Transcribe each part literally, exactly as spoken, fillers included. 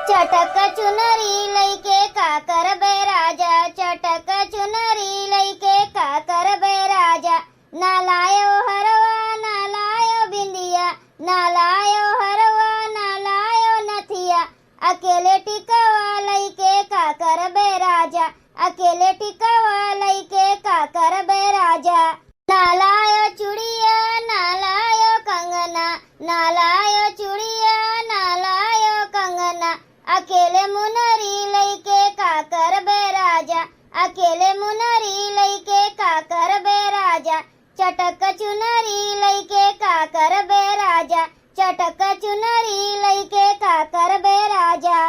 चटक चुनरी लइके का करबे राजा, चटक चुनरी लइके का करबे राजा। ना लायो हरवा, ना लायो बिंदिया, ना लायो हरवा, ना लायो नथिया। अकेले टिकवा लइके का करबे राजा, अकेले टिकवा लइके का करबे राजा। ना लायो चुड़िया, ना लायो कंगना, ना लायो चुड़िया, ना लायो कंगना। अकेले मुनरी लइके का करबे राजा, अकेले मुनरी लइके का करबे राजा। चटक चुनरी लइके का करबे राजा, चटक चुनरी लइके का करबे राजा।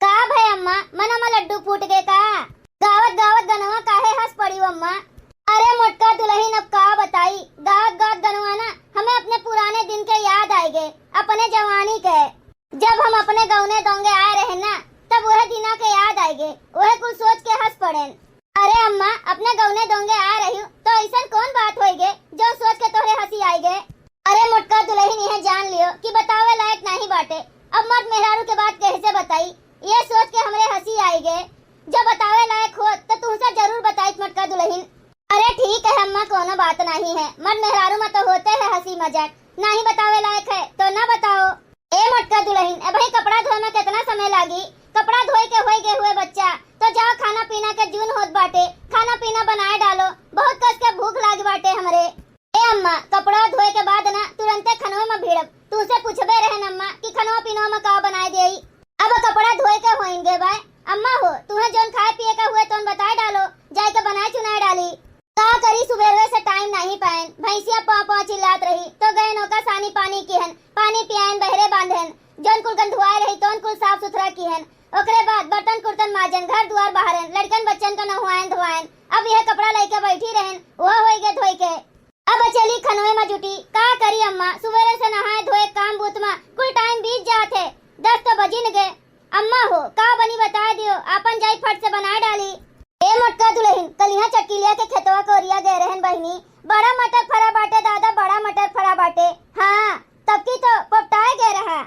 का भय अम्मा, मना मा लड्डू फूट गे का? गावत गावत गनवा काहे हँस पड़ियो अम्मा? अरे मोटका दुलहिन, अब का बताई, गावत गावत गनवा ना हमें अपने पुराने दिन के याद आइगे, अपने जवानी के। जब हम अपने गौने दोंगे आए रहे ना, तब वह दिना के याद आइगे, वह कुल सोच के हँस पड़ेन। अरे अम्मा, अपने गौने दोंगे आए रही तो अइसन कौन बात होइगे जो सोच के तोहरे हँसी आइगे? अरे मोटका दुलहिन, यह जान लियो कि बतावे लायक नाहीं बाटे। अब मर्द मेहरारू के बात कैसे बताई, ये सोच के हमरे हँसी आइगे। जो बतावे लायक होत तो तुहसे जरूर बताइत मोटका दुलहिन। अरे ठीक है अम्मा, कोनो बात नाहीं है, मर्द मेहरारू मा तो होते है हँसी मजाक, नाहीं बतावे लायक है तो ना बताओ। ए मोटका दुलहिन, अबहीं कपड़ा धोए मा केतना समय लागी? कपड़ा धोए के होइगे हुए बच्चा, तो जाओ खाना पीना के जून होत बाटे, खाना पीना बनाए डालो, बहुत कस के भूख लागी बाटे हमरे। ए अम्मा, कपड़ा धोए के बाद ना तुरंते खनवे मा भिड़ब। तुहसे पूछबे रहेन अम्मा कि खनवा पीनवा मा का बनाए देई। अब कपड़ा धोए के होइगे बाय। अम्मा हो, तुहे जौन खाए पिए का हुए तौन बताए डालो, जाए के बनाए चुनाए डाली। का करी, सुबेरवे से टाइम नाहीं पाएन, भैंसिया पाँ पाँ चिल्लात रही तो गएन ओका सानी पानी किहेन, पानी पियाएन, बहरे बांधेन, जौन कुल गंधुआए रही तौन कुल साफ सुथरा किहेन। ओकरे बाद बर्तन कुर्तन माजेन, घर दुआर बहारेन, लड़कन बच्चन का नहुआएन धोआएन। अब यह कपड़ा लइके बैठी रहेन, वह होइगे धोए के। अब चली खनवे मा जुटी, का करी अम्मा, सुबेरे से नहाए धोए काम बूत मा कुल टाइम बीत जात है, दस तो बजिन गे। अम्मा हो, का बनी बताए दियो, आपन जाई फट से बनाए डाली। ए मोटका दुलहिन, कलिहा चटकिलिया के खेतवा कोरिया गए रहेन बहिनी, बड़ा मटर फरा बाटे दादा, बड़ा मटर फरा बाटे। हाँ, तब की तो पोपटाए गए रहा।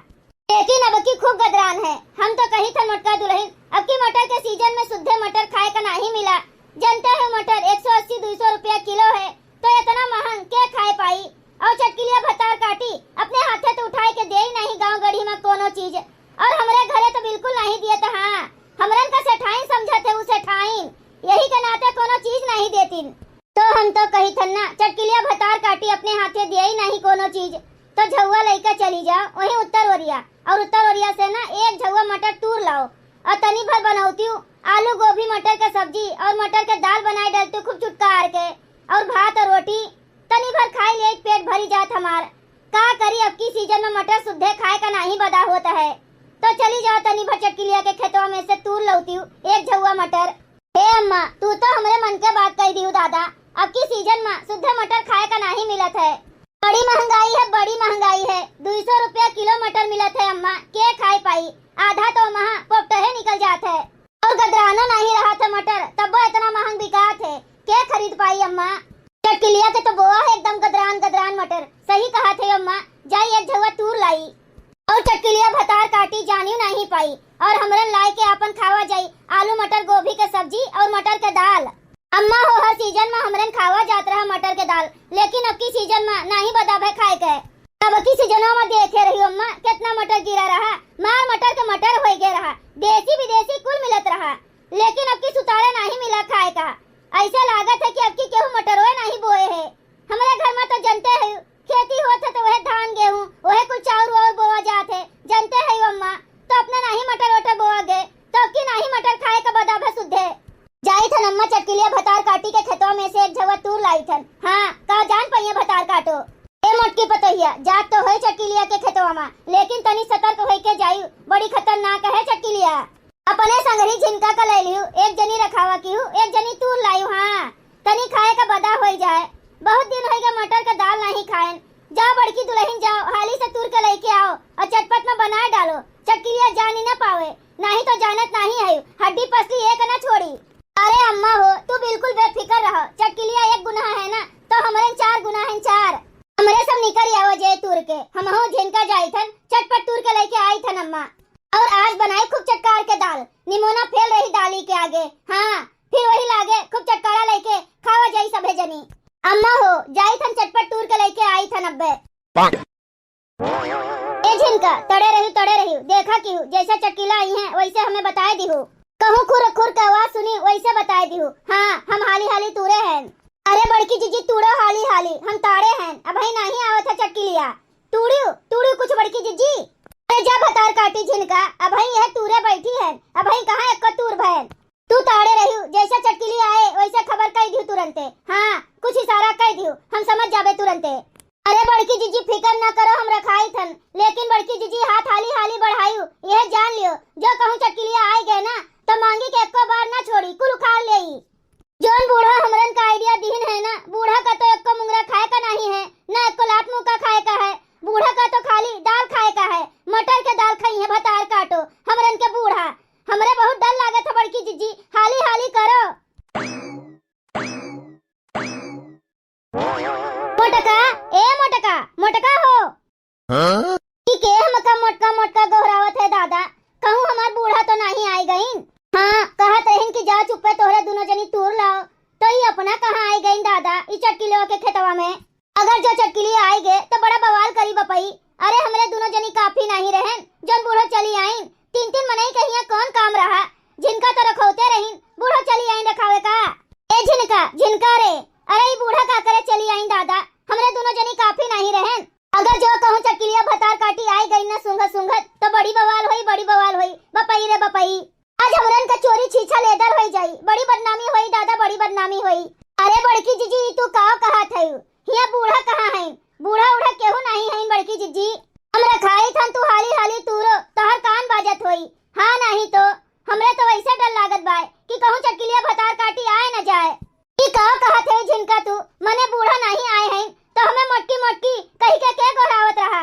लेकिन अब की खूब गदरान है। हम तो कही था मोटका दुलहिन, अब की मटर के सीजन में सुद्धे मटर खाए का नाहीं मिला। जनते हो मटर एक सौ अस्सी दुई सौ रुपया किलो है, तो इतना महंग के खाए पाई? और चटकिलिया भतार काटी, अपने हाथे तो उठाए के देई नाहीं गाँव गढ़ी मा कोनो चीज। और हमरे घरे तो बिल्कुल नाहीं दिए तो हाँ, हमरन का सेठाइन समझत है उ सेठाइन, यही के नाते कोनो चीज नाहीं देतिन। तो हम तो कही थन ना, चटकिलिया भतार काटी अपने हाथे दिए ही नाहीं कोनो चीज, तो झउआ लइके चली जाओ वहीं उत्तर ओरिया, और उत्तर ओरिया से ना एक झउआ मटर तूर लाओ, और तनी भर बनौतियो आलू गोभी मटर के सब्जी और मटर के दाल बनाए डालतियो खूब चुटकार के, और भात और रोटी तनी भर खाई ले, पेट भरी जात हमार। का करी, अब की सीजन में मटर सुद्धे खाए का नाहीं बदा होत है। तो चली जाओ, तनी भर चटकिलिया के खेतवा में से तूर लौतियो एक झउआ मटर। हे अम्मा, तू तो हमरे मन के बात कही दिहू दादा। अब की सीजन में सुद्धे मटर खाए का नाहीं मिलत है। बड़ी महंगाई है, बड़ी महंगाई है। दुई सौ रुपया किलो मटर मिलत है अम्मा, के खाए पाई? आधा तो महा पोपटहे निकल जात है। और गदरानो नाहीं रहत है मटर, तब्बो इतना महंग बिकात है, के खरीद पाई अम्मा? चटकिलिया के तो बोआ है एकदम गदरान गदरान मटर। सही कहत है अम्मा, जाई एक झउआ तूर लाई। और चटकिलिया भतार काटी जानियो नाहीं पाई, और हमरन लाए के आपन खावा जाई आलू मटर गोभी के सब्जी और मटर के दाल। अम्मा हो, हर सीजन में हमरन खावा जात रहा मटर के दाल, लेकिन अब की सीजन में नाहीं बदा भय खाए के। अब की सीजनवा में देखे रही अम्मा, कितना मटर गिरा रहा, मार मटर के मटर होई गए रहा, देसी विदेशी कुल मिलत रहा, लेकिन अब की सुतारे नाहीं मिला खाए का। ऐसे लागत है कि अब की केहू मटरोए नाहीं बोए है। हमरे घर में तो जनते है, खेती होत है तो वह धान गेहूं, वह कुल चाउर वाउर बोआ जात है, जनते है अम्मा, तो अपने नाहीं मटर वटर बोआ गए, तो अब की नाहीं मटर खाए का बदा भय सुद्धे। जाई थन अम्मा चटकिलिया भतार काटी के खेतवा में से एक झउआ तूर लाई थन। हाँ, का जान पइया भतार काटो। ए मोटकी पतोहिया, जात तो होई चटकिलिया के खेतवा मा, लेकिन तनी सतर्क होई के जाई, बड़ी खतरनाक है चटकिलिया। अपने संगरी झिनका का ले लिहू, एक जनी रखावा किहू, एक जनी तूर लायू। हाँ, तनी खाए का बदा होई जाए, बहुत दिन होई गए मटर का दाल नाहीं खाएन। जाओ बड़की दुलहिन जाओ, हाली से तूर के लेके आओ और चटपट में बनाए डालो, चटकिलिया जानी न पावे, नाहीं तो जानत नाहीं है, हड्डी पसली एक न छोड़ी। अरे अम्मा हो, तू बिल्कुल बेफिकर रहो, चटकिलिया एक गुना है ना, तो हमरन चार गुना है, चार। हमरे सब निकरि आवा जे तूर के, हमहू झिनका जाइथन, चटपट तूर के लइके आइथन अम्मा। और आज बनाई खूब चटकार के दाल, निमोना फेल रही दाली के आगे। हाँ, फिर वही लागे खूब चटकारा लइके खावा जाई सभे जनी। अम्मा हो, जाइथन चटपट तूर के लइके आइथन अब्बे। ए झिनका, तड़े रहिउ, तड़े रहिउ, देखा किहु, जैसे चटकीला आई हैं, वैसे हमें बताए दिहु। कहूँ खुर खुर के आवाज सुनी, वैसे बताए दिहु। हाँ, हम हाली हाली तूरे हैं। अरे बड़की जिज्जी, तूड़ो हाली हाली, हम ताड़े हैं, अबहीं नाहीं आवत है चटकीलिया। तूड़िउ, तूड़िउ कुछ बड़की जिज्जी। अरे जा भतार काटी झिनका, अबहीं यह तूरे बैठी हैं, अबहीं कहाँ एक्को तूर भयन। तू ताड़े रहिउ, जैसे चटकीली आए, वैसे खबर कइ दिहु तुरंते। हाँ, कुछ इशारा कइ दिहु, हम समझ जाबे तुरंते। अरे बड़की जिज्जी, फिकर न करो, हम रखाइथन, लेकिन बड़की जिज्जी, हाथ हाली हाली बढ़ाइउ, यह जान लियो, जो कहूँ चटकीलिया आइ गए ना, तो मांगी के एक्को बार ना छोड़ी, कुल उखाड़ लेई। जौन बूढ़ा हमरन का idea दिहिन है ना, बूढ़ा का तो एक्को मुंगरा खाए का नाहीं है, ना एक्को लात मुक्का खाए का है। बूढ़ा का तो खाली दाल खाए का है, मटर के दाल खइहें भतार काटो, हमरन के बूढ़ा। हमरे बहुत डर लागत है बड़की जिज्जी, हाली हाली करो। मोटका, ए मोटका, मोटका हो। हाँ? ई के हमका मोटका मोटका गोहरावत है दादा, कहूँ हमार बूढ़ा तो नाहीं आइ गइन। हाँ, कहत रहिन कि जा चुप्पे तोहरे दुनो जनी तूर लाओ, तो ई अपना कहाँ आइ गइन दादा, ई चटकीलो के खेतवा में। अगर जो चटकीली आइ गए तो बड़ा बवाल करी बपई। अरे हमरे दुनो जनी काफी नाहीं रहन, जौन बूढ़ो चली आइन। तीन तीन मनई के हियाँ कौन काम रहा, झिनका तो रखौते रहिन, बूढ़ो चली आइन रखावे का। ए झिनका, झिनका रे, अरे ई बूढ़ा का करे चली आइन दादा, हमरे दुनो जनी काफी नाहीं रहन। अगर जो कहूँ चटकीलिया भतार काटी आइ गइन ना सूंघत सूंघत, तो बड़ी बवाल होई, बड़ी बवाल होई, बपई रे बपई। आज हमरन का चोरी छीछा लेदर होई जाई, बड़ी बदनामी होई दादा, बड़ी बदनामी होई। अरे बड़की जिज्जी, ई तू का कहत हयू? हियाँ बूढ़ा कहाँ हइन? बूढ़ा उढ़ा केहू नाहीं हइन बड़की जिज्जी। हम रखाइथन, तू हाली हाली तूरो, तोहर कान बाजत होई। हाँ नाहीं तो, हमरे तो वैसे डर लागत बाय कि कहूँ चटकीलिया भतार काटी आए न जाए। ई का कहत है झिनका तू? मने बूढ़ा नाहीं आए हइन तो हमें मोटकी मोटकी कहि के के गोहरावत रहा?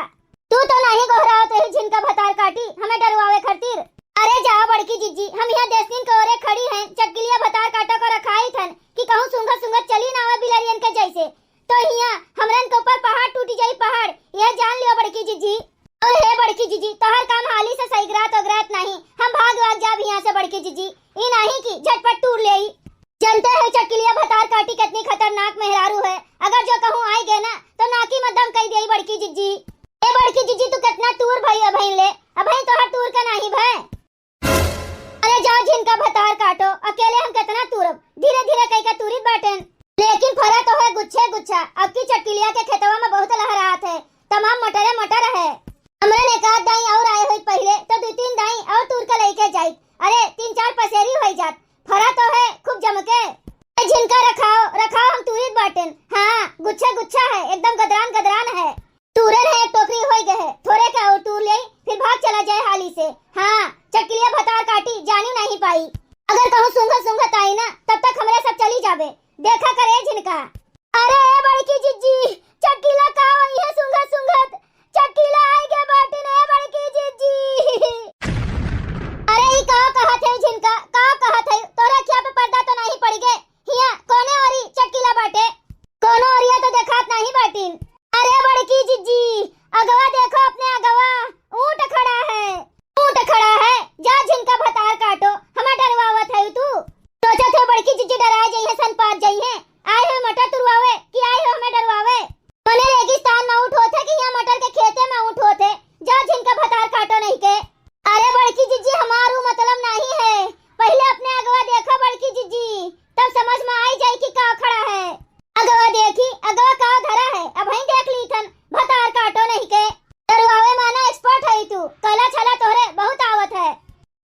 तू तो नाहीं गोहरावत रही झिनका भतार काटी, हमें डरवावे खातिर। अरे जाओ बड़की जिज्जी, हम हियाँ देसनीन के ओरे खड़ी हैं, चटकीलिया भतार काटो को रखाइथन कि कहूँ सूंघत सूंघत चली ना आवे बिलरियन के जैसे। तो हियाँ हमरन के ऊपर पहाड़ टूटी जाई, पहाड़, यह जान लियो बड़की जिज्जी। और हे बड़की जिज्जी, तोहर काम हाली से सइगरात ओगरात नाहीं, हम भाग वाग जाब हियाँ से बड़की जिज्जी। ई नाहीं कि झटपट तूर लेई। जनते है चटकीलिया भतार काटी कितनी खतरनाक मेहरारू है, अगर जो कहूँ आइ गए ना तो नाकी में दम कइ देई बड़की जिज्जी। ए बड़की जिज्जी, तू कितना तूर भई अबहिन ले, अबहिन तोहर तूर का नाहीं भय। अरे जाओ झिनका भतार काटो, अकेले हम कितना तूरब, धीरे धीरे कइ के तूरित बाटेन। लेकिन फरा तो है गुच्छे गुच्छा, अब की चटकीलिया के खेतवा में बहुत लहरात है, तमाम मटरे मटर है। हमरे एक आध दाई और आए होई पहिले तो दू तीन दाई और तूर के लइके जाई। अरे तीन चार पसेरी होई जात, फरा तो है खूब जम के। ए झिनका रखाओ, रखाओ, हम तूरित बाटेन। हाँ, गुच्छे गुच्छा है, एकदम गदरान गदरान है। तूरे रहे एक टोकरी होई गए है, थोरे के और तूर ले, फिर भाग चला जाए हाली से। हाँ, चटकीलिया भतार काटी जानी नाहीं पाई। अगर कहूँ सूंघत सूंघत आई ना, तब तक हमरे सब चली जाबे। देखा करे झिनका। अरे ए बड़की जिज्जी, चटकीला का वही है सूंघत सूंघत? चटकीला आइ गए बाटिन ए बड़की जिज्जी। अरे ई का कहत है झिनका, का कहत है? तोरे अखिया पे पर्दा तो नाहीं पड़ गए? हिया कौने ओरी चटकीला बाटे? कौनो ओरिया तो देखात नाहीं बाटिन। अरे बड़की जिज्जी, अगवा देखो अपने अगवा, ऊंट खड़ा है, ऊंट खड़ा है। जा झिनका भतार काटो, हमें डरवावत है तू। सोचत है बड़की जिज्जी डराए जइहे, सन पात जइहे, आए हो मटर तुरवावे कि आए हो हमें डरवावे। मने रेगिस्तान में ऊंट होत है कि यहाँ मटर के खेते में ऊंट होत है? जा झिनका भतार काटो नहीं के। अरे बड़की जिज्जी, हमार ऊ मतलब नाहीं है, पहिले अपने अगवा देखो बड़की जिज्जी, तब समझ में आई जाई कि का खड़ा है। अगवा देखी, अगवा का धरा है, अबहीं देख लीथन, भतार काटो नहीं के। डरवावे माना expert है तू, कला छला तोहरे बहुत आवत है।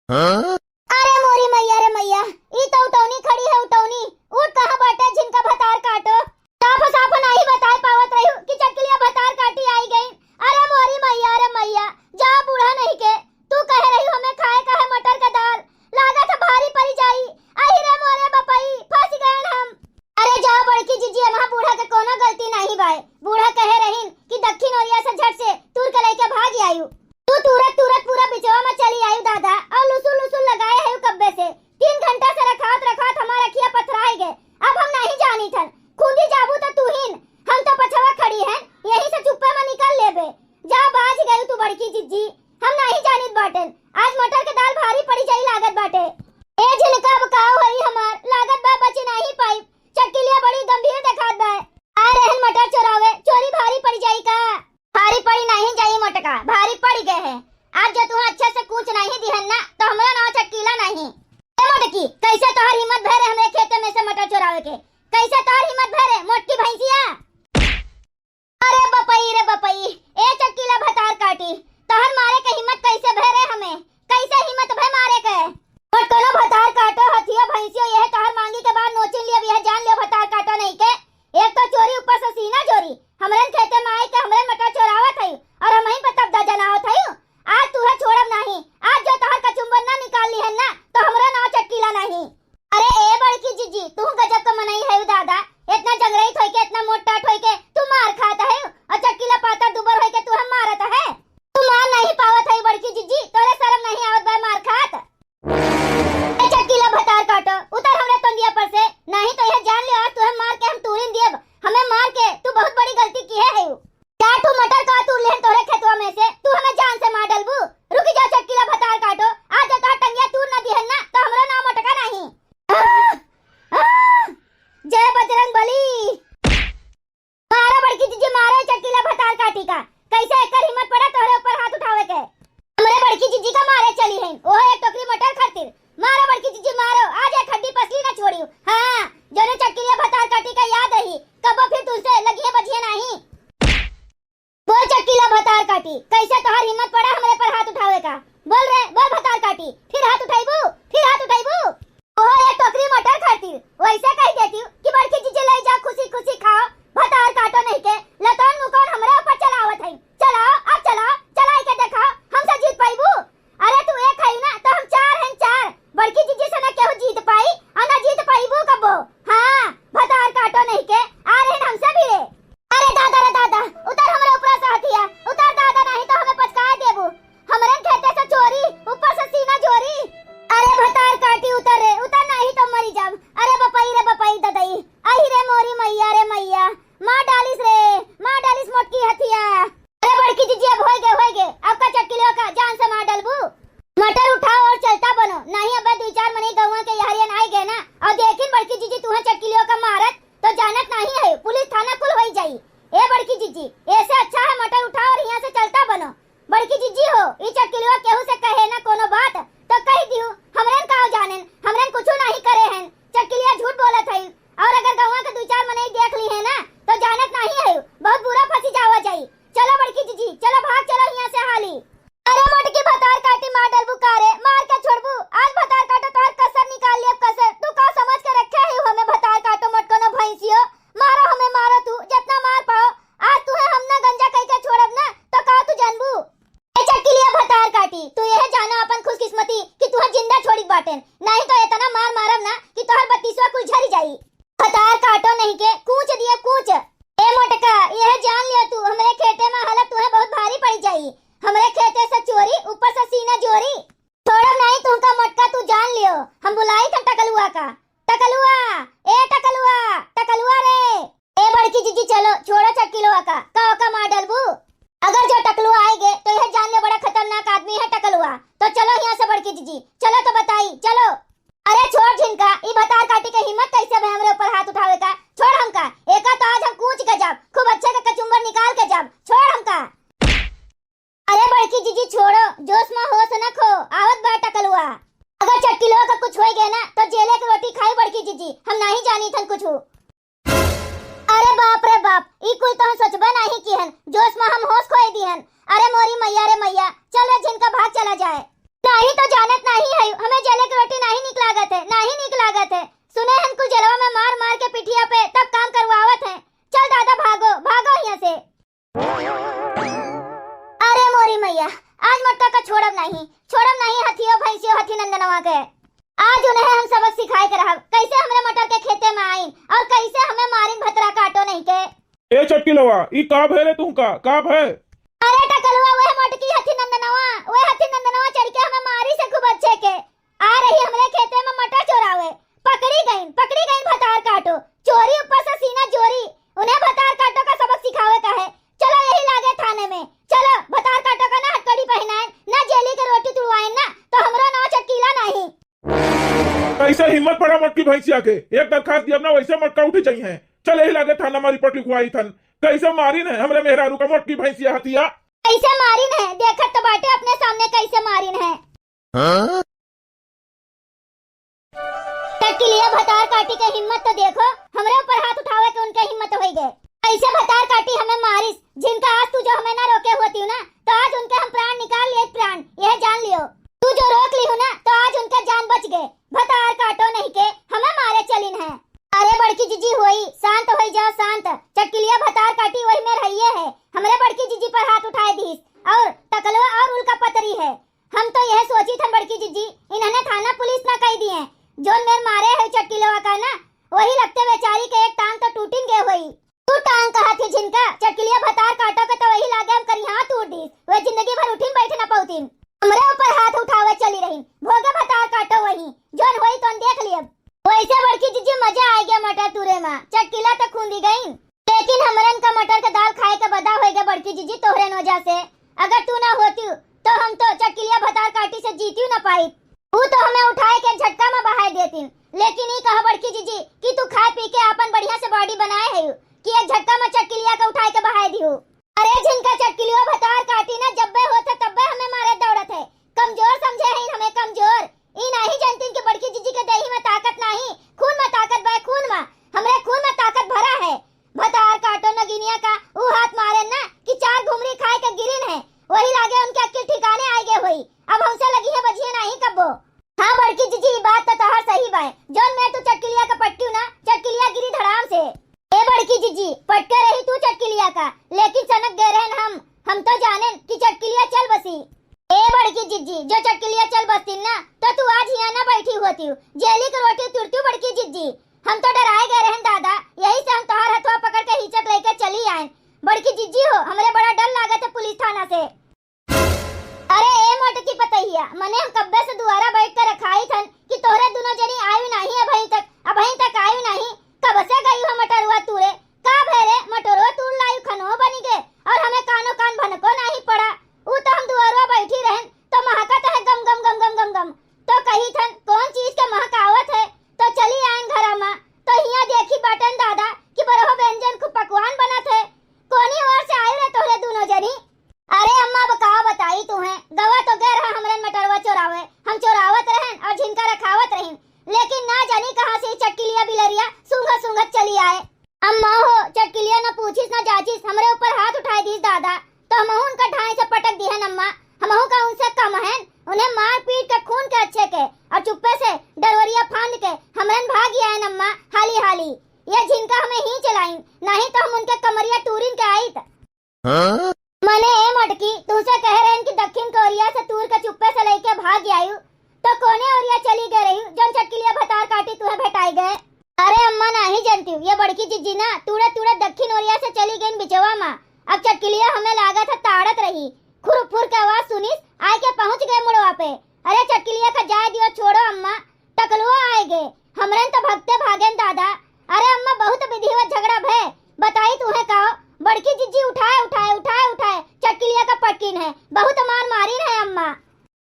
हाँ? अरे मोरी मैया रे मैया, ई तो उटौनी खड़ी है उटौनी, ऊंट कहाँ बाटे झिनका भतार काटो। साफ साफ नाहीं बताए पावत रहिउ कि चटकीलिया भतार काटी आई गई। अरे मोरी मैया रे मैया, जा बूढ़ा नहीं के, तू कहे रहिउ हमें खाए का है मटर का दाल, लागत है भारी पड़ी जाई। अहि रे मोरे बपई, फंस गए हम। अरे जाओ बड़की जिज्जी, एमा बूढ़ा के कोनो गलती नाहीं बाय। बूढ़ा कहे रहिन कि दक्षिण ओरिया से झट से तूर के लइके भाग आयु। तू तूरत तूरत पूरा बिचवा में चली आयु दादा, और लुसुल लुसुल लगाए है कब्बे से। तीन घंटा से रखावत रखावत हमार अखिया पथराए गए। अब हम नाहीं जानी थन, खुदी जाबू तो तू ही न, हम तो पछवा खड़ी हैं, यही बड़की जिज्जी, हम नाहीं जानित बाटेन, आज मटर के दाल भारी पड़ी जाई लागत बाटे। ए झिनका, अब का होई हमार, लागत बा बची नाहीं पाइब। चटकिलिया बड़ी गंभीर देखात बा। आ रहन मटर चोरावे, चोरी भारी पड़ी जाई का? भारी पड़ी नाहीं जाई मोटका, भारी पड़ी गए है। आज जो तुहा अच्छे से कूच नाहीं दिहन ना, तो हमरो नाव चटकीला नाहीं। ए मोटकी, कैसे तोहर हिम्मत भय रहे हमरे खेते में से मटर चोरावे के? कैसे तोहर हिम्मत भय रहे, मोटकी भैंसिया? अरे बपई रे बपई, ए चटकीला भतार काटी, तोहर मारे के हिम्मत कैसे भय रहे हमें? कैसे हिम्मत भय मारे के? मोट कोनो भतार काटो, हथियो भैंसियो, यह तोहर मांगी के बाद नोचिन लियो, यह जान लियो भतार काटो नहीं के। एक तो चोरी, ऊपर से सीना जोरी, हमरन खेते में आई के हमरन मटर चोरावत हई और हमही पे तबदा जनावत हई। आज तुहे छोड़ब नाहीं, आज जो तोहर कचुम्बर ना निकाल लिहन ना, तो हमरो नाव चटकीला नाहीं। अरे ए बड़की जिज्जी, तू गजब का मनई है दादा, इतना जंगरहित होई के, इतना मोट टाट होई के तू मार खात है और चटकीला पातर दुबर होई के तू हम मारत है। तू मार नहीं पावत है बड़की जिज्जी, तोरे शर्म नहीं आवत बा मार खात? ए चटकीला भतार काटो, उतर हमरे तोंदिया पर से, नहीं तो यह जान लियो आज तुहे मार के हम तूरिन दियब, हमें मार के तू बहुत बड़ी गलती किहे है। जा तू मटर का तूर लेहन तोहरे खेतवा में से, तू हमें जान से मार डलबू। रुक जा चटकीला भतार काटो, आज जो तोहर टंगिया तूर न दिहन ना, तो हमरो नाव मोटका नाहीं। आह! आह! जय बजरंग बली। मारो बड़की जिज्जी, मारो चटकीला भतार काटी का। कैसे एकर हिम्मत पड़ा तोहरे ऊपर हाथ उठावे के? हमरे बड़की जिज्जी का मारे चली हैं, ओहो एक टोकरी मटर खातिर। मारो बड़की जिज्जी मारो, आज एक हड्डी पसली ना छोड़ियो। हाँ, जोने चटकीला भतार काटी का याद रही, कबो फिर तुझसे लगिए बजिए नाहीं। बोल चटकीला भतार काटी, कैसे तोहार हिम्मत पड़ा हमरे पर हाथ उठावे का? बोल रे, बोल भतार काटी, फिर हाथ उठाइबू, फिर हाथ उठाइबू? ओहो, एक टोकरी मटर खातिर, वैसे कह देती कि बड़की जिज्जी ले जा, खुशी खुशी खाओ, भतार काटो नहीं के, लतौन मुकौन हमरे ऊपर चलावत है। चलाओ, अब चलाओ, चलाई के देखाओ, हमसे जीत पाइबू? अरे तू एक है ना, तो हम चार हैं, चार। बड़की जिज्जी से ना केहू जीत पाई, और ना जीत पाइबू कबो। हाँ, भतार काटो नहीं के, आ रहे हमसे भिड़े। अरे दादा रे दादा, उतर हमरे ऊपर से हथिया, उतर दादा, नहीं तो हमें पचकाए देबू। हमरे खेते से चोरी, ऊपर से सीना जोरी। अरे भतार काटी उतर रे, उतर नहीं तो मरी जाब। अरे बपई रे बपई ददई, अहि रे मोरी मैया रे मैया, मार डालिस रे, मार डालिस मोटकी हथिया। अरे बड़की जिज्जी अब होई गे, होई गे, अब का चटकिलियो का जान से मार डलबू। मटर उठाओ और चलता बनो, नहीं अबे दुई चार मनई गौवा के यहरियन आई गए ना, और देखिन बड़की जिज्जी तुहे चटकिलियो का मारत, तो जानत नहीं है, पुलिस थाना कुल होई जाई। ए बड़की जिज्जी, ऐसे अच्छा है मटर उठाओ और यहाँ से चलता बनो। बड़की जिज्जी हो, ई चटकिलवा केहू से कहे ना कोनो बात, तो कह दिहु, हमरन का जानेन, हमरन कुछू नहीं करे हैं, चटकिलिया झूठ बोलत हईन। और अगर गौवा के दुई चार मनई देख ली है ना, तो जानत नहीं है, बहुत बुरा फंसी जावा जाई। चलो बड़की जिज्जी, चलो भाग चलो यहाँ से हाली। अरे मोटकी भतार काटी मार डलबू का रे, मार के छोड़बू? आज भतार काटो तोहर कसर निकाल लियब कसर। तू का समझ के रखे है हमें भतार काटो मोटको न भैंसियो? मारो हमें मारो तू, जितना मार पाओ। आज तुहे हम ना गंजा कई के छोड़ब ना, तो का तू जानबू? ए चटकिलिया भतार काटी, तू यह जाना अपन खुशकिस्मती कि तुहे जिंदा छोड़ी बाटेन, नहीं तो इतना मार मारब ना कि तोहर बत्तीसवा कुल झरी जाई। भतार काटो नहीं के कूच दिए कूच। ए मोटका, यह जान लियो तू, हमरे खेते में हालत तुहे बहुत भारी पड़ी जाई। हमरे खेते से चोरी, ऊपर से सीना जोरी। छोड़ब नहीं तुमका मोटका, तू जान लियो। हम बुलाई था टकलुआ का। टकलुआ, ए टकलुआ, टकलुआ रे। ए बड़की जिज्जी चलो, छोड़ो चटकिलवा का, का ओका मार डलबू? अगर जो टकलुआ आएगे तो यह जान ले बड़ा खतरनाक आदमी है टकलुआ। तो चलो यहाँ से बड़की जिज्जी, चलो तो बताई, चलो। अरे छोड़ झिनका, ई भतार काटी के हिम्मत कैसे भे हमरे ऊपर हाथ उठावे का? छोड़ हमका, एका तो आज हम कूच के जाब, खूब अच्छे के कचुम्बर निकाल के जाब, छोड़ हमका। अरे बड़की जिज्जी छोड़ो, जोश में होश न खो, आवत बा टकलुआ। अगर चटकिलवा का कुछ होई गए ना तो जेले के रोटी खाई बड़की जिज्जी, हम नहीं जानी थन कुछ। अरे बाप रे बाप, ई कुल तो हम सोचबे नहीं किहन, जोश में हम होश खोए दिहन। अरे मोरी मैया रे मैया, चल रे झिनका भाग चला जाए। नहीं तो जानत नहीं है, हमें जेले के रोटी नहीं निक लागत है, नहीं निक लागत है। सुने हन कुल जेलवा में मार मार के पिठिया पे तब काम करवावत है। चल दादा भागो, भागो यहाँ से। अरे मोरी मैया, आज मोटका का छोड़ब नहीं, छोड़ब नहीं हथियो भैंसियो हथी नंदनवा के। आज उन्हें हम सबक सिखाए के रहब, कैसे हमरे मटर के खेते में आइन और कैसे हमें मारिन भतरा काटो नहीं के। ए चटकिलवा, ई का भय रे तुमका, का भय? अरे टकलुआ, वह मोटकी हथी नंदनवा, वह हथी नंदनवा चढ़ के हमें मारी से खूब अच्छे के। आ रही हमरे खेते में मटर चोरावे। पकड़ी गईन, पकड़ी गईन भतार काटो। चोरी ऊपर से सीना जोरी। उन्हें भतार काटो का सबक सिखावे का है। चलो यही लागे थाने में। चलो भतार काटो का ना ऐसा हिम्मत पड़ा मोटकी भैंसिया के, एक दरखास्त दियब ना, वैसे मोटका उठ जाई है। चल, यही लागे थाना मा रिपोर्ट लिखवाई थन। कैसे मारिन है हमरे मेहरारू का मोटकी भैंसिया हतिया। कैसे मारिन है, देखत तो बाटे अपने सामने कैसे मारिन है। हाँ? चटकिलिया भतार काटी के हिम्मत तो देखो, हमरे ऊपर हाथ उठावे के उनके हिम्मत होई गए। ऐसे भतार काटी हमें मारिस, जिनका आज तू जो हमें ना रोके होती ना, तो आज उनके हम प्राण निकाल लिए प्राण, यह जान लियो। तू जो रोक ली हो ना, तो आज उनका जान बच गए। भतार काटो नहीं के हमें मारे चलिन है। अरे बड़की जीजी होई, शांत होई जाओ, शांत। चटकिलिया भतार काटी वही में रहिए है, हमरे बड़की जीजी पर हाथ उठाए दीस। और टकलो और उल्का पतरी है। हम तो यह सोची थन बड़की जीजी, इन्हने थाना पुलिस ना कही दिए। जोन मेर मारे है चटकिलवा का ना, वही लगते बेचारी के एक टांग तो टूटिन गए होई। तू टांग कहा थी जिनका, चटकिलिया भतार काटो के तो वही लागे हम करी हाथ तोड़ दीस। वे जिंदगी भर उठिन बैठे ना पौतीन। हमरे ऊपर हाथ उठावे चली रही, भोगे भतार काटो वही, जोन होई तोन देख लियब। वैसे बड़की जीजी मजा आ गया मटर तूरे मा, चटकिला तो खूंदी गई। लेकिन हमरन का मटर के दाल खाए के बदा होएगा बड़की जीजी तोहरे नोजा से। अगर तू ना होती तो हम तो चटकिलिया भतार काटी से जीती ना पाई। ऊ तो हमें उठाए के झटका में बहाए देतिन, लेकिन ई कहो बड़की जीजी कि तू खाए पी के आपन बढ़िया से बॉडी बनाए है कि एक झटका में चटकिलिया के उठाए के बहाए दियो। अरे जिनका चटकिलियो भतार काटी ना जब्बे होत है तब्बे हमें मारे दौड़त है। कमजोर समझे हैं हमें कमजोर। ई नहीं जानतिन कि बड़की जीजी के देही में ताकत नहीं, खून में ताकत बा, खून में। हमरे खून में ताकत भरा है। भतार काटो नगिनिया का, ऊ हाथ मारे ना कि चार घुमरी खाए के गिरिन है। वही लागे उनके अक्किल ठिकाने आए गए होई। अब हमसे लगी है बजिए नहीं कब्बो। हाँ बड़की जीजी, ई बात तो तोहार सही बाय। जौन में तू चटकिलिया के पटकियो ना, चटकिलिया गिरी धड़ाम से। ए बड़की जीजी, पटके रही तू चटकिलिया का, लेकिन सनक गए रहन हम। हम तो जानेन कि चटकिलिया चल बसी। ए बड़की जीजी, जो चटकिलिया चल बसतीन ना, तो तू आज हियाँ ना बैठी होती हो, जेली के रोटी तुरती हो बड़की जीजी। हम तो डराए गए रहन दादा, यही से हम तोहार हथवा पकड़ के हिचक लेके चली आएन। बड़की जीजी हो, हमरे बड़ा डर लागत है पुलिस थाना से। अरे ए मोटकी पतहिया, मने हम कब्बे से दुआरा बैठ के रखाई थन कि तोहरे दुनो जनी आयु नहीं अबहीं तक, अबहीं तक आयु नहीं। कब से गई हो मटरुआ तूरे? का भय रे, मटरुआ तूर लायु खनो बनी गे और हमें कानो कान भनको नहीं पड़ा। ऊ तो हम दुआरवा बैठी रहन तो महकत है गम गम गम गम गम गम। तो कही थन कौन चीज के महक आवत है, तो चली आयन घरा मा। तो हियाँ देखी बाटन दादा कि बरहो व्यंजन खूब पकवान बनत है। कोनी ओर से आयु रे तोहरे दुनो जनी? अरे अम्मा, अब का बताई तुहें, गवा तो गए रहा हमरन मटरवा चोरावे, हम चोरावत रहन और झिनका रखावत रहिन, लेकिन ना जानी कहाँ से ई चटकिलिया बिलरिया सूंघत सूंघत चली आए। अम्मा हो, चटकिलिया न पूछिस न जाचिस, हमरे ऊपर हाथ उठाए दीस दादा, तो हमहू उनका ढाई से पटक दिहन अम्मा। हमहू का उनसे कम हन? उन्हें मार पीट के खून के अच्छे के और चुप्पे से डरोरिया फांद के हमरन भाग आयन अम्मा, हाली हाली। ये झिनका हमें ही चलाइन, नहीं तो हम उनके कमरिया तूरिन के आइत। हाँ? मने ए मटकी, तुहसे कहे रहन कि दक्षिण कोरिया से तूर के चुप्पे से लेके भाग आयु, तो कोने ओरिया चली गए रही, जौन चटकिलिया भतार काटी तुहे भेटाई गए? अरे अम्मा, नाही जानती हूँ, ये बड़की जिज्जी ना तूड़े तूड़े दक्षिण ओरिया से चली गईन बिचवा मा। अब चटकिलिया हमें लागत है ताड़त रही, खुर फुर के आवाज सुनिस, आए के पहुँच गए मुड़वा पे। अरे चटकिलिया का जाए दियो, छोड़ो अम्मा, टकलुआ आए गे, हमरन तो भगते भागेन दादा। अरे अम्मा, बहुत विधिवत झगड़ा भय, बताई तुहे का, बड़की जिज्जी उठाए, उठाए, उठाए, उठाए, चटकिलिया का पटकीन है, बहुत मार मारीन है अम्मा।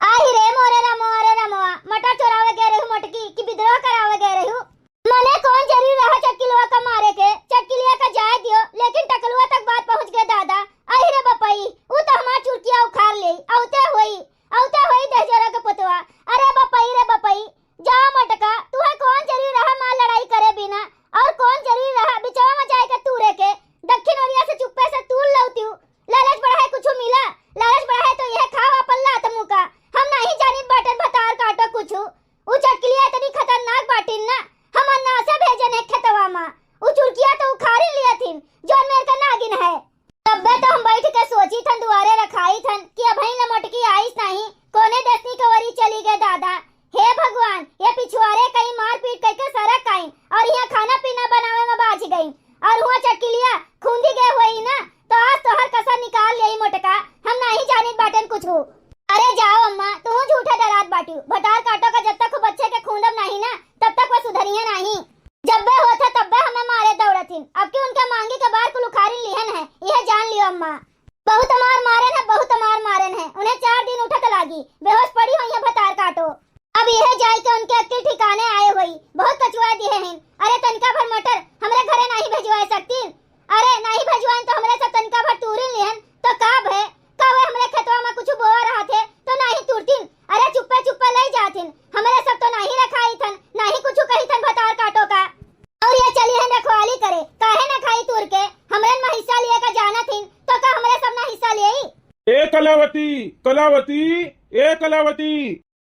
आही रे मोरे रामो, अरे रामवा, मटर चोरावे गए रहू मोटकी कि विद्रोह करावे गए रहू? मने कौन जरूरी रहा चटकिलवा का मारे के, चटकिलिया का जाए दियो, लेकिन टकलुआ तक बात पहुँच गए दादा। आही रे बपई, ऊ तो हमार चुरकिया उखाड़ ले, औते होई, औते होई दहजोरा के पुतवा। अरे बपई रे बपई, जा मटका, तुहे कौन जरूरी रहा मार लड़ाई करे बिना, और कौन जरूरी रहा बिचवा में जाए के तूरे के, दक्षिण ओरिया से चुप्पे से तूर लौतियू। लालच बढ़ा है कुछ मिला, लालच बढ़ा है तो यह खाओ अपन लात मुका। हम नहीं जानित बाटन भतार काटो कुछ। उ चटकिलिया इतनी खतरनाक बाटिन ना, हम अन्ना से भेजन है खेतवा मा। उ चुरकिया तो उखाड़ी लिया थिन, जौन मेर का नागिन है। तब्बे तो हम बैठ के सोची थन, दुआरे रखाई थन कि अबहीं ले मोटकी आइस नहीं, कोने दसनी के ओरी चली गए दादा। हे भगवान, ये पिछुआरे कहीं मारपीट करके सरक आइन और यहाँ खाना पीना बनावे में बाझ गई और हुआ चटकिलिया खूंदी गए हुई ना, तो आज तोहर कसर निकाल लेई मोटका, हम नहीं जानित बाटन कुछ। अरे जाओ अम्मा, तू झूठे डरात बाटू, भतार काटो का जब तक खूब अच्छे के खूंदब नहीं ना, तब तक वह सुधरिए नहीं। जब्बे होत है तब्बे हमें मारे दौड़त हिन। अब की उनके मांगी के बार कुल उखारिन लिहन है, यह जान लियो अम्मा। बहुत मार मारेन है, बहुत मार मारेन है। उन्हें चार दिन उठत लागी, बेहोश पड़ी होई है भतार काटो। अब यह जाई के उनके अक्किल ठिकाने आए हुए। कलावती, कलावती, ए कलावती।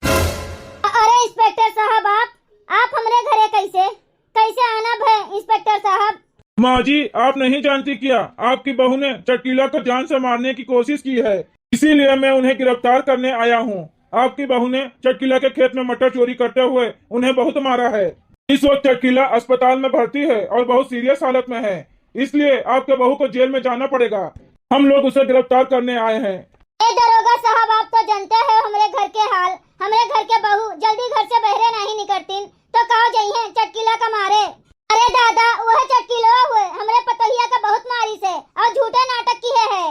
अरे इंस्पेक्टर साहब, आप, आप हमरे घरे कैसे, कैसे आना भय इंस्पेक्टर साहब? माँ जी, आप नहीं जानती क्या, आपकी बहू ने चटकीला को जान से मारने की कोशिश की है, इसीलिए मैं उन्हें गिरफ्तार करने आया हूँ। आपकी बहू ने चटकीला के खेत में मटर चोरी करते हुए उन्हें बहुत मारा है। इस वक्त चटकीला अस्पताल में भर्ती है और बहुत सीरियस हालत में है, इसलिए आपके बहू को जेल में जाना पड़ेगा। हम लोग उसे गिरफ्तार करने आए हैं। ए दरोगा साहब, आप तो जानते हैं हमरे घर के हाल। हमरे घर के बहू जल्दी घर से बहरे नहीं निकलतीन, तो काव जइहें चटकीला का मारे। अरे दादा, वह चटकीलवा हुए, हमरे पतोहिया का बहुत मारिस है और झूठे नाटक किहे है।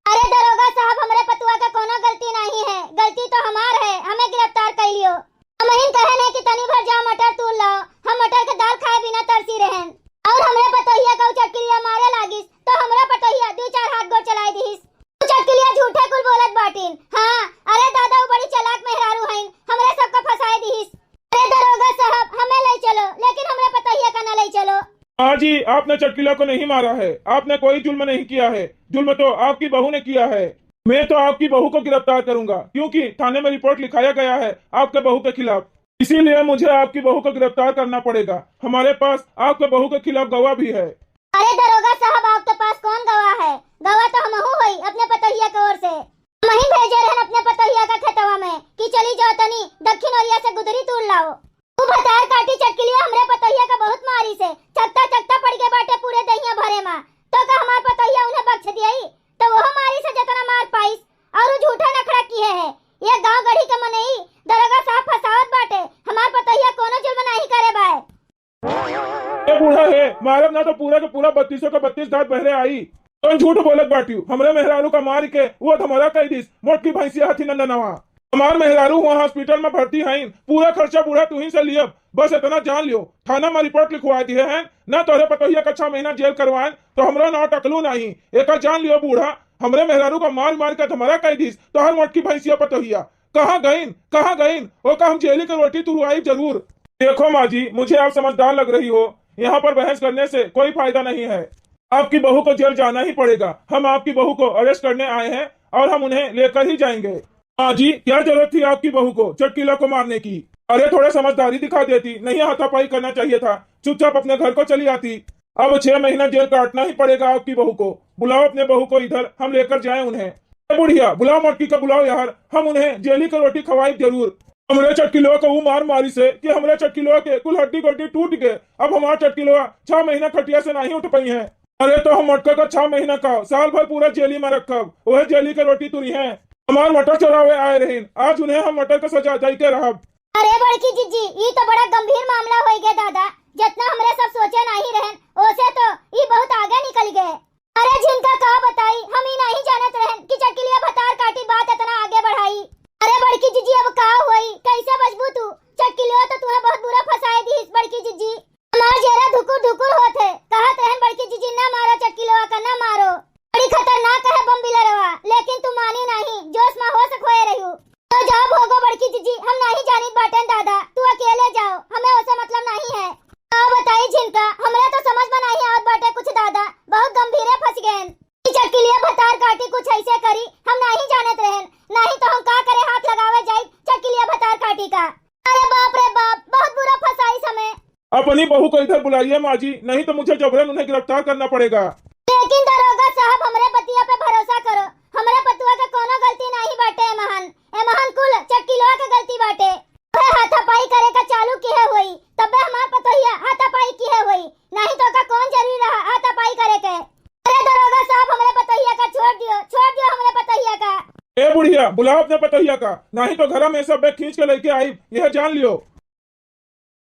अरे दरोगा साहब, हमरे पतोहिया का कोनो गलती नहीं है, गलती तो हमार है, हमें गिरफ्तार कर लियो। हमहिन कहेन है कि तनी भर जाओ मटर तूर लाओ, हम मटर के दाल खाए बिना तरसी रहेन। और हमरे पतोहिया का उ चटकीलिया मारे लागिस, तो हमरा पतोहिया दुइ चार हाथ गोड़ चलाए दिहिस। उ चटकीलिया झूठे कुल बोलत बाटिन। हाँ, अरे दादा, उ बड़ी चालाक मेहरारू हईन, हमरे सबका फंसाए दिहिस। अरे दरोगा साहब, हमें ले चलो, लेकिन हमरे पतोहिया का ना ले चलो। हाँ जी, आपने चटकीला को नहीं मारा है, आपने कोई जुल्म नहीं किया है, जुल्म तो आपकी बहू ने किया है। मैं तो आपकी बहू को गिरफ्तार करूंगा, क्योंकि थाने में रिपोर्ट लिखाया गया है आपके बहू के खिलाफ, इसीलिए मुझे आपकी बहू को गिरफ्तार करना पड़ेगा। हमारे पास आपके बहू के खिलाफ गवाह भी है। अरे दरोगा साहब, आपके पास कौन गवाह है? गवाह तो हमहू होई अपने पतोहिया के ओर से। हमहिन भेजे रहन अपने पतोहिया का खेतवा में कि चली जाओ तनी दक्षिण ओरिया से गुदरी तूर लाओ। उ भतार काटी चटकीलिया हमरे पतोहिया का बहुत मारिस है, चकता चकता पड़ गए बाटे पूरे दहिया भरे मा। तो का हमार पतोहिया उन्हें बख्श दियई? तो वह मारिस है जतना मार पाइस, और उ झूठा नखड़ा किहे है। ये गांव गढ़ी के मनई दरोगा साहब फंसावत बाटे, हमार पतोहिया कोनो जुल्म नहीं करे बाय। ए बूढ़ा है, मारब ना तो पूरा के पूरा बत्तीसों का बत्तीस दांत बहरे आई। कौन झूठ बोलत बाटियो? हमरे मेहरारू का मार के वो धमरा कह दिस, मोटकी भैंसिया हथी नंदनवा। हमार मेहरारू हुआ हॉस्पिटल में भर्ती हईन, पूरा खर्चा बूढ़ा तुही से लियब। बस इतना जान लियो, थाना में रिपोर्ट लिखवा दिए हैं, ना तोहरे पतोहिया का छह महीना जेल करवाएं तो हमरो नाव टकलू नहीं। एका जान लियो बूढ़ा, हमरे मेहरारू का मार मार के धमरा कह दिस तोहर मोटकी भैंसिया पतोहिया। कहाँ गईन, कहाँ गईन? ओका हम जेली के रोटी तुरवाई जरूर। देखो माँ जी, मुझे आप समझदार लग रही हो, यहाँ पर बहस करने से कोई फायदा नहीं है। आपकी बहू को जेल जाना ही पड़ेगा। हम आपकी बहू को अरेस्ट करने आए हैं और हम उन्हें लेकर ही जाएंगे। माँ जी, क्या जरूरत थी आपकी बहू को चटकीला को मारने की? अरे, थोड़ा समझदारी दिखा देती, नहीं हाथापाई करना चाहिए था, चुपचाप अपने घर को चली आती। अब छह महीना जेल काटना ही पड़ेगा आपकी बहू को। बुलाओ अपने बहू को इधर, हम लेकर जाएं उन्हें। ए बुढ़िया, बुलाओ मोटकी का, बुलाओ यार, हम उन्हें जेली की रोटी खवाई जरूर। हमरे चटकीलवा का ऊ मार मारिस है कि हमरे चटकीलवा के कुल हड्डी गोड्डी टूट गए। अब हमार चटकीलवा छह महीना खटिया से नहीं उठ पाई है। अरे तो हम मोटका का छह महीना का, साल भर पूरा जेली में रखब, वह जेली के रोटी तुरी हैं। हमार मटर चोरावे आए रहीन, आज उन्हें हम मटर का सजा दई के रहब। अरे बड़की जिज्जी, ई तो बड़ा गंभीर मामला होई गए दादा, जितना हमरे सब सोचे नहीं रहन, ओसे तो ई बहुत आगे निकल गए। अरे झिनका का बताई, हम ई नहीं जानत रहन कि चटकिलिया भतार काटी बात इतना आगे बढ़ाई। अरे बड़की जिज्जी, अब का होई, कैसे बचबू तू? चटकिलिया तो तुहे बहुत बुरा फंसाए दिहिस बड़की जिज्जी। हमार जेरा धुकुर धुकुर होत है, कहत रहन बड़की जिज्जी, "ना मारो चटकिलिया का, ना मारो, बड़ी खतरनाक है बम बिलरवा," लेकिन तू मानी नहीं, जोश में होश खोए रहू। तो जाओ भोगो बड़की जिज्जी, हम नहीं जानित बाटेन दादा, तू अकेले जाओ, हमें ओसे मतलब नहीं है। का बताई झिनका, हमरे तो समझ में नहीं आवत बाटे कुछ दादा, बहुत गंभीरे फंस गएन। ई चटकिलिया भतार काटी कुछ ऐसे करी, हम नहीं जानत रहन, नहीं तो हम का करे हाथ लगावे जाई चटकिलिया भतार काटी का। अरे बाप रे बाप, बहुत बुरा फंसाई समय। अपनी बहू को इधर बुलाइए माँ जी, नहीं तो मुझे जबरन उन्हें गिरफ्तार करना पड़ेगा। लेकिन दरोगा साहब, हमरे बतिया पे भरोसा करो, हमरे पतुआ के कोनो गलती नहीं बाटे। एमहन, एमहन कुल चटकिलवा के गलती बाटे। वह हाथापाई करे का चालू किहे होई, तबे हमार पतोहिया हाथापाई किहे होई, नहीं तो का कौन जरूरी रहा हाथापाई करे के? अरे दरोगा साहब, हमरे पतोहिया का छोड़ दियो, छोड़ दियो हमरे पतोहिया का। ए बुढ़िया, बुलाओ अपने पतोहिया का, नहीं तो घर में सब बैग खींच के लेके आई, यह जान लियो।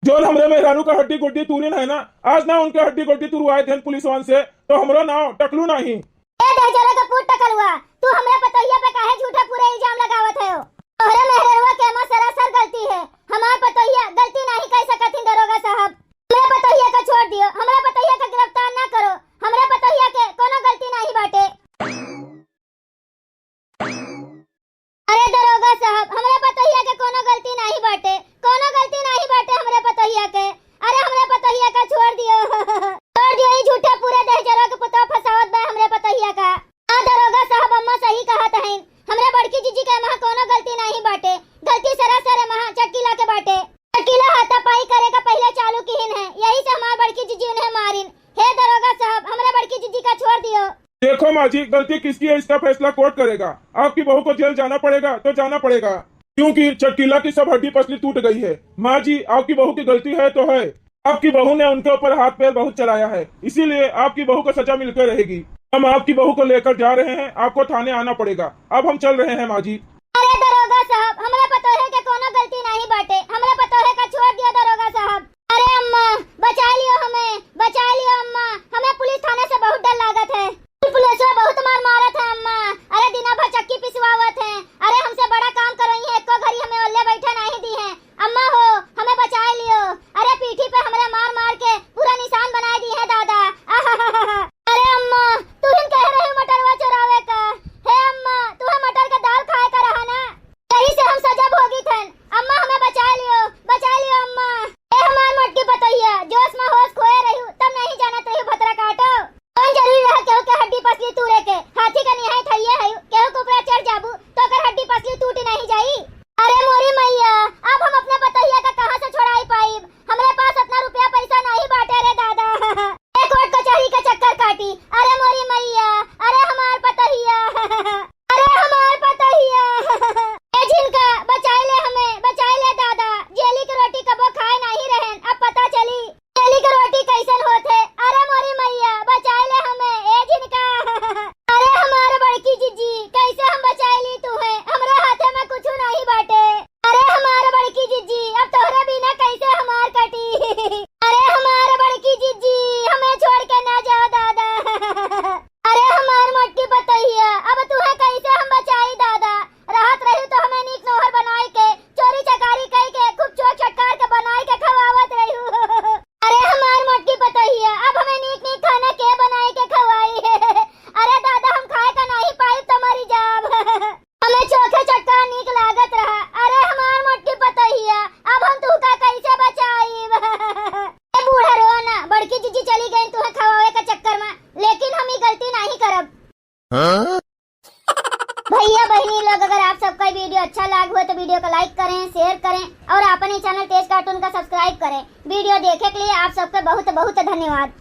जोन हमरे मेहरारू का हड्डी गुड्डी तूरिन है ना, आज ना उनके हड्डी गुड्डी तुरवाए देन पुलिस वान से, तो हमरो नाव टकलू नहीं। ए दहजरा का पूत टकलुआ, तू हमरे पतोहिया पे काहे झूठा पूरे इल्जाम लगावत है हो? तोहरे मेहररुआ के एमा सरासर गलती है, हमार पतोहिया गलती नहीं कर सकत ही दरोगा साहब। हमरे पतोहिया का छोड़ दियो, हमरे पतोहिया का गिरफ्तार ना करो, हमरे पतोहिया के कोनो गलती नहीं बाटे। अरे दरोगा साहब, हमरे पतोहिया के कोनो गलती नहीं बाटे, कोनो गलती नहीं बाटे हमरे पतोहिया के। अरे हमरे पतोहिया का छोड़ दियो, छोड़ दियो, ई झूठे पूरे दहजरा के पुतवा फंसावत बा हमरे पतोहिया का। हाँ दरोगा साहब, अम्मा सही कहत हईन, हमरे माँ जी, गलती किसकी है, इसका फैसला कोर्ट करेगा। आपकी बहू को जेल जाना पड़ेगा तो जाना पड़ेगा, क्योंकि चटकीला की सब हड्डी पसली टूट गई है। माँ जी, आपकी बहू की गलती है तो है, आपकी बहू ने उनके ऊपर हाथ पैर बहुत चलाया है, इसीलिए आपकी बहू को सजा मिलकर रहेगी। हम आपकी बहू को लेकर जा रहे हैं, आपको थाने आना पड़ेगा। अब हम चल रहे हैं माँ जी। अरे दरोगा साहब, हमरा पतोहे के कोनो गलती नहीं बाटे, हमरा पतोहे का छोड़ दियो दरोगा साहब। अरे अम्मा, बचा लियो हमें, बचा लियो अम्मा, हमें पुलिस थाने से बहुत डर लागत है। पुलिसवा बहुत मार मारत है अम्मा। अरे दिना भर चक्की पिसवावत है। अरे हमसे बड़ा काम करवइहैं, एको घड़ी हमें ओल्ले बैठे नहीं दीहैं। अम्मा हो, हमें बचाए लियो। अरे पीठी पे हमरे मार मार के पूरा निशान बनाए दीहैं दादा। आहाहाहा। अरे अम्मा, तू ही कह रही मटरवा चोरावे का। हे अम्मा, तुहे मटर के दाल खाए का रहा ना, यही से हम सजा भोगित हन। अम्मा हमें बचाए लियो, बचाए लियो अम्मा। ए हमार मोटकी पतोहिया, जोश में होश खोए रही, तब नहीं जानत रही भतरा काटो। कौन जरूरी रहा केहू के हड्डी पसली तूरे के? हाथी का निहाई थरिये है, केहू के ऊपरा चढ़ जाबू तो ओकर हड्डी पसली टूट नहीं जाई। अरे मोरी मैया, अब हम अपने पतोहिया का कहाँ से छोड़ाई पाइब? हमरे पास इतना रुपया पैसा नहीं बाटे रे दादा। ए कोर्ट कचहरी के चक्कर काटी। अरे मोरी मैया, अरे हमार पतोहिया, अरे हमार पतोहिया। ए झिनका, बचाए ले हमें, बचाए ले दादा। जेली के रोटी कबो खाए नहीं रहन, अब पता चली जेली के रोटी कैसन होत है। अरे मोरी मैया, बचाए ले हमें, ए झिनका। अरे हमार बड़की जिज्जी, कैसे हम बचाए ली तुहे? हमरे हाथे में कुछ नहीं बाटे। अरे हमार बड़की जिज्जी, अब तोहरे बिना कैसे हमार कटी? अरे हमार बड़की जिज्जी, हमें छोड़ के ना जाओ दादा। अरे हमार मोटकी पतोहिया, अब तुहे कैसे हम बचाई दादा? रहत रही तो हमें नीक नोहर बनाई के, चोरी चकारी कई के, खूब चोर चटकार के बनाई के खवावत रही। अरे हमार मोटकी पतोहिया, अब हमें नीक नीक खाना के बनाई के खवाई? अरे दादा, हम खाए का नहीं पाई तो मरी जाब। हमें चोखे चटका नीक लागत रहा। अरे हमार मोटकी पतोहिया, अब हम तुहका कैसे बचाइब? ए बूढ़ा रो ना, बड़की जिज्जी चली गई तुहे खवावे के चक्कर में, लेकिन हम ई गलती नहीं करब। हाँ? भैया बहनी लोग, अगर आप सबका वीडियो अच्छा लाग हुए तो वीडियो को लाइक करें, शेयर करें और अपने चैनल तेज कार्टून का सब्सक्राइब करें। वीडियो देखे के लिए आप सबके बहुत बहुत धन्यवाद।